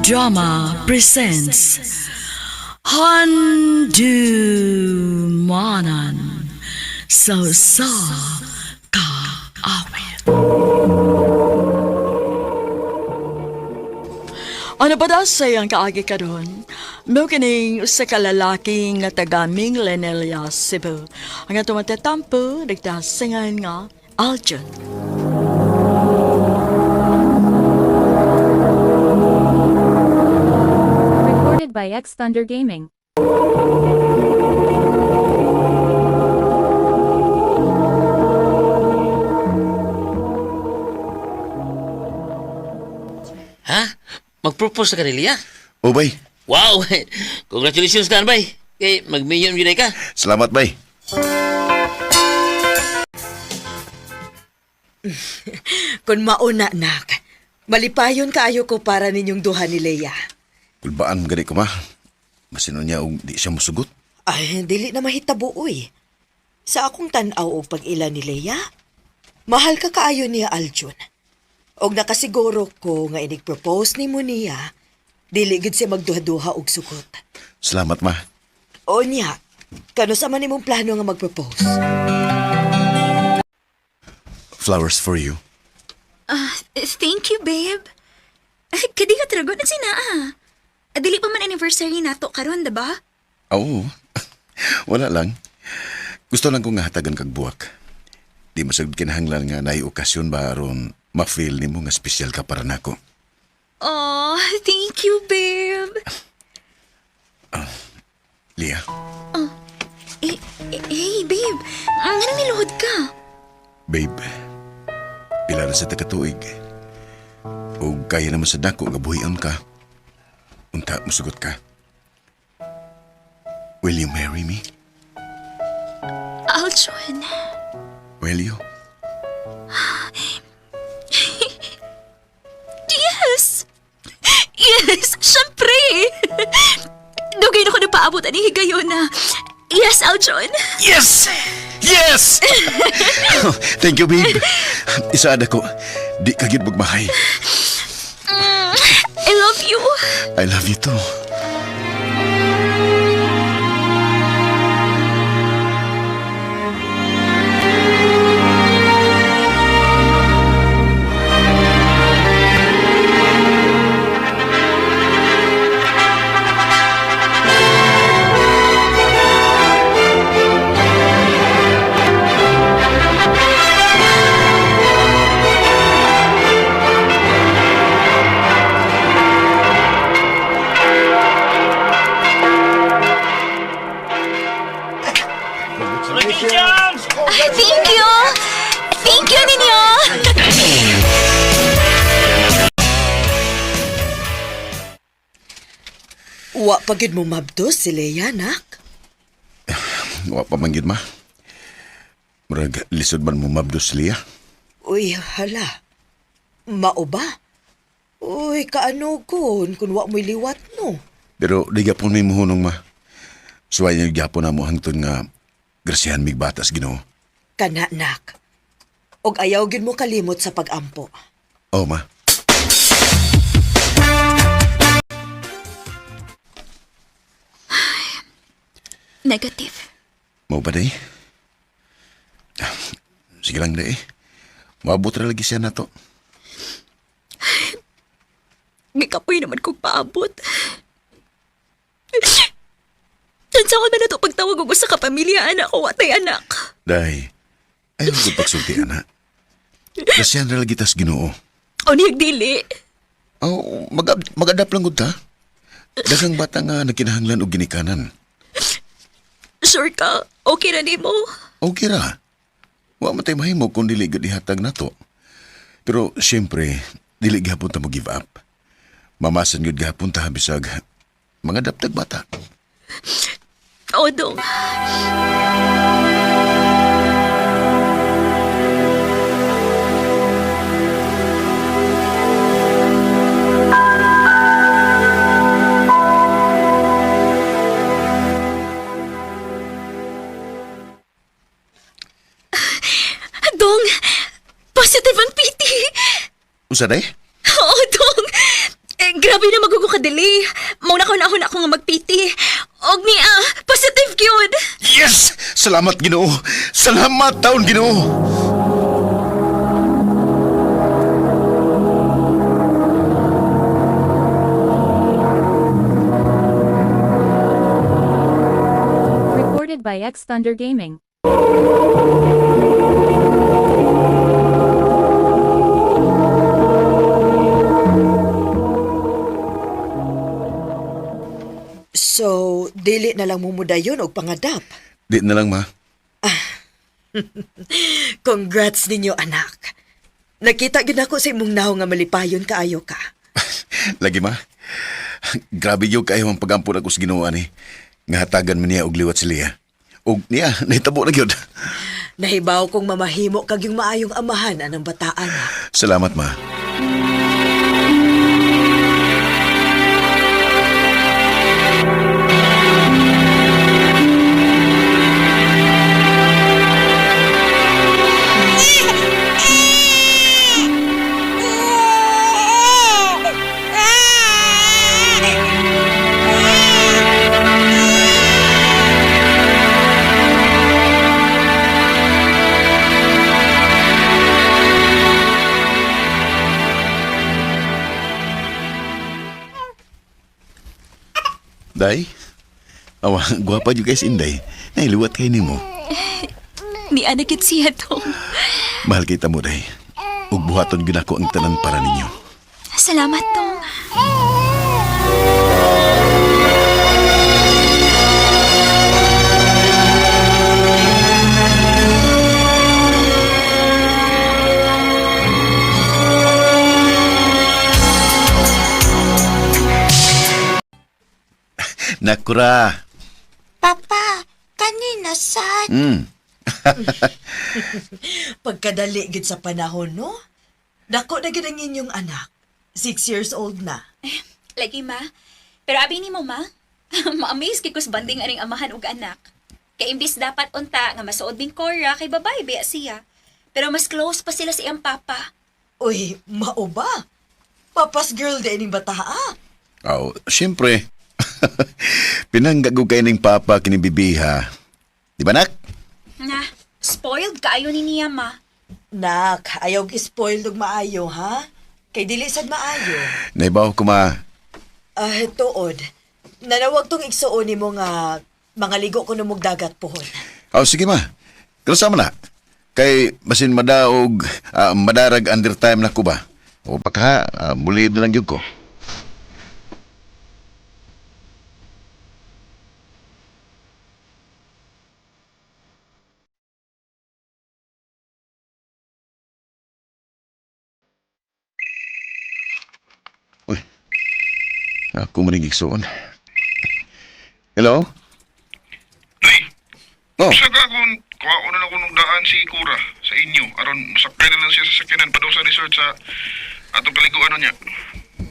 Drama presents Handumanan sa sa kaawit. Ano pa daw sa iyang kaagi karon? Mao kining usa ka lalaki nga taga Minglanilla, Cebu. Ang atong matatampo nagtasingan nga Aljon. Recorded by X Thunder Gaming. Ha? Mag-propose na ka ni Lia? Oh, bay. Wow! Congratulations na, bay. Kay mag-million yun ka. Salamat, bay. Kung mauna, nak, malipayon kaayo ko para ninyong duha ni Leia. Kulbaan gani ko, ma. Masino niya og di siya musugot. Ay, dili na mahitabo, uy. Sa akong tan-aw og pag-ila ni Leia, mahal ka kaayo niya, Aljun. Og nakasiguro ko nga inig-propose ni mo niya, dili gid siya magduha-duha og sugot. Salamat, ma. O niya, kano sa man imong plano nga mag-propose? Flowers for you. Thank you, babe. Ay, kadi ka trago na sinaa. Dili pa man anniversary nato karon, diba? Oo. Wala lang. Gusto lang kong hatagan kag buwak. Di masagod kinahanglan nga naay okasyon ba aron ma-feel nimo nga espesyal ka para nako. Oh, thank you, babe. Lia, Eh, eh, hey, babe. Ang anong niluhod ka? Babe, pila na sa takatuig. O kaya naman sa dako nga buhion ka. Unta, musugot ka. Will you marry me? Aljon. Will you? Yes! Yes! Siyempre! Dugay na ko napaabot ani higayon na. Yes, Aljon. Yes! Yes! Thank you, babe. Isaad ako. Di ka gid magmahay. I love you. I love you too. Thank you! Thank you ninyo! Wa pa gyud mo mabdos si Leia, nak. Wa pa man gyud, ma. Murag lisod man mo mabdos liya. Uy, hala. Mao ba? Uy, kaano kun kung wa mo'y liwat no? Pero di gapon may muhunong ma. Suway niyo gyapon na mo hangtod nga grasyahan mig batas Ginoo. Kana, nak. Og ayaw gyud mo kalimot sa pagampo. Oh ma. Negative. Mao ba day? Sige lang day. Maabot ra lagi siya nato. Gikapoy naman kong paabot. Tansa ko man na ito pagtawag ko sa kapamilya, anak ko, atay anak. Day. Ayaw ko pagsulti ana. Grasyahan ra lagi tas Ginoo. O niyag dili. Oh, mag-adapt lang gud ta. Daghang bata nga nagkinahanglan og ginikanan. Sure ka, okay na nimo. Okay ra. Wa man tay mahimo kung dili gud ihatag nato. Pero siyempre, dili gihapon ta mo give up. Mamasan gud gihapon ta bisag mga daptag bata. O, dong. Dong, positive ang PT. Usa day? Oo, Dong. Eh, grabe na magugo. ka-delay. Mao na ko na ako nga magpiti. Og niya, positive gyud. Yes! Salamat, Ginoo. Salamat taon, Ginoo. Recorded by X Thunder Gaming. So, dili na lang mumudayon og pangadap. Di na lang, ma. Congrats ninyo, anak. Nakita gid ako sa imong naong nga malipayon kaayo ka. Lagi, ma. Grabe gyud kayo ang pagampon ako sa Ginoo ani. Nga hatagan man niya og liwat si Leah. Og niya, nahitabo na gyud. Nahibaw kong mamahimo kag yung maayong amahan anang bataan. Salamat, ma. Day? Awa, gwapa jud guys, Inday. Nailiwat kay nimo. Ni anak gid siya tong. Mahal kita mo, Day. Ug buhaton gyud ako ang tanan para ninyo. Salamat tong. Nakura. Papa, kanina sad. Pagkadali gid sa panahon, no? Dako na gid ang inyong anak. 6 years old na. Lagi ma. Pero abi nimo ma, ma-amaze kay kus banding aning amahan ug anak. Kay imbis dapat unta nga masuod ning Cora kay babay biya siya. Pero mas close pa sila sa iyang papa. Uy, mao ba? Papa's girl din ning bataa. Aw, siyempre. Pinanggago kay ning papa kini bibiha. Di ba, nak? Na, spoiled kaayo ni niya ma. Nak, ayaw spoiled og maayo, ha? Kay dili sad maayo. Naibaw ko, ma. Ah, tuod. Nanawag tong igsuon nimo nga mga ligo ko numog dagat pohon. Aw, sige, ma. Kasama na. Kay basin madaog, madarag under time na ko ba? O baka, muli na lang yun ko. Uy, ako maning igsuon. Hello? Nay, Oh, sa ka kung kuha na ako nung daan si Kura sa inyo aron masakay na lang siya sa sakyanan padung sa resort sa atong kaliguan niya.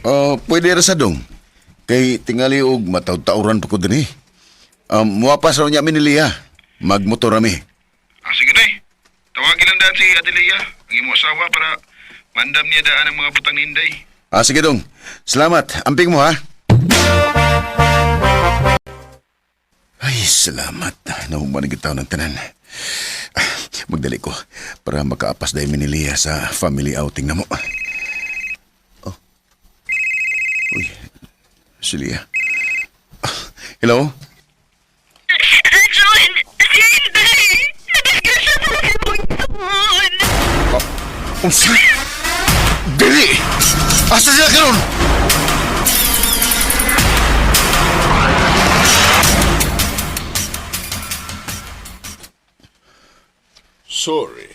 Oh, pwede ra sa dong. Kay tingali og mataw-tawran pa ko dinhi. Muwapas ra niya mi ni Lia. Magmotor ami. Ah, sige day. Tawagin lang daan si Adelia, ang imo asawa para mandam niya daan ang mga butang ni Inday. Ah, sige dong. Salamat. Amping mo ha. Ay, salamat. Nahuman ang gitaw ng tanan. Ah, magdali ko para makaapas dahil mi ni Lia sa family outing na mo. Oh. Uy, si Lia. Ah, hello? John, si Inday! Nadisgrasya sa imong igsuon. Unsa? Dili! Asa sila karon? Sorry,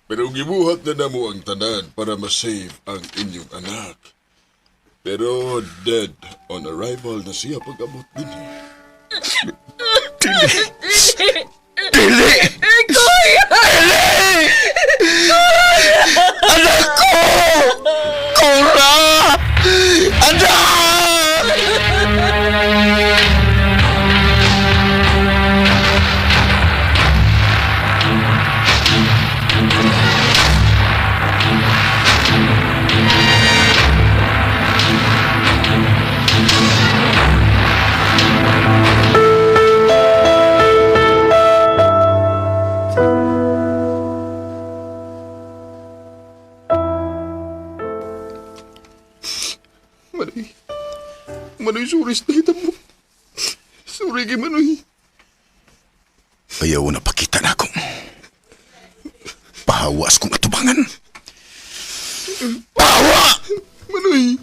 pero gibuhat na namo ang tanan para masave ang inyong anak. Pero dead on arrival na siya pag-abot din. Dili! Dili! Anak ko! Cora! Anak! Manoy. Manoy, sorry sa nahitabo. Sorry kay Manoy. Ayaw na pakita na ako. Pahawas kong atubangan. Pahawa! Manoy!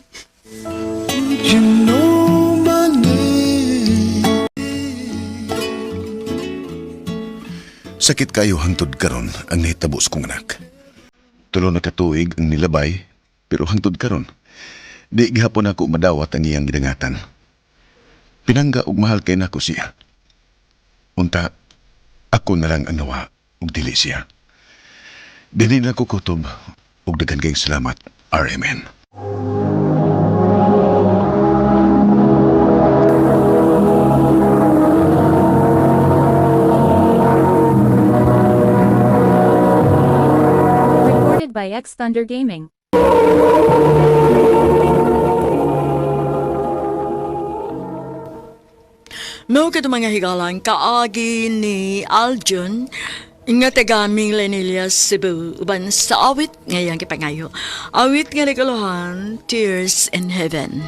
Sakit kayo hangtod karon ang nahitabo sa kong anak. Tulo na katuig ang nilabay, pero hangtod karon, di gihapon ako madawat ang iyang gidangatan. Pinangga og mahal kay nako siya. Unta, ako na lang ang nawa og dili siya. Dili na ko kutob og daghan kayong salamat, RMN. Recorded by X Thunder Gaming. Mao kadto mga higalang kaagi ni Aljun nga taga Minglanilla, Cebu, uban sa awit ngayang gipangayo. Awit nga naguluhan, Tears in Heaven.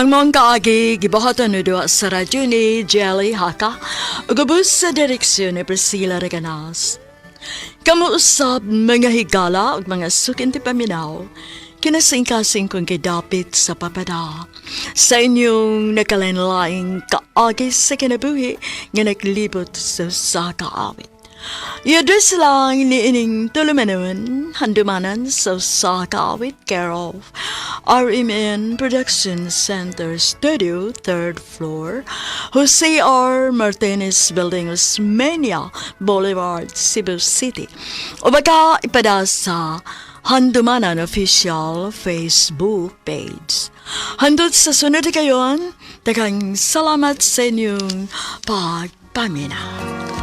Ang mga kaagi gibuhatan ni duha sa radyo ni Jelly Haka ug ubos sa direksyon ni Priscilla Reganas. Kamo usab mga higala ug mga sukinti paminaw, kinasingkasing kong gidapit sa papada. Sa inyong nakalanlaing kaagi sa kinabuhi nga naglibot sa usa ka awit. I-address lang ni ining tulumanon, handumanan sa usa ka awit, care of RMN Production Center Studio, 3rd floor, Jose R. Martinez Building, Osmeña Boulevard, Cebu City. O baka ipada sa Handumanan Official Facebook page. Handot sa sunod kayon, daghang salamat sa inyong pagpaminaw.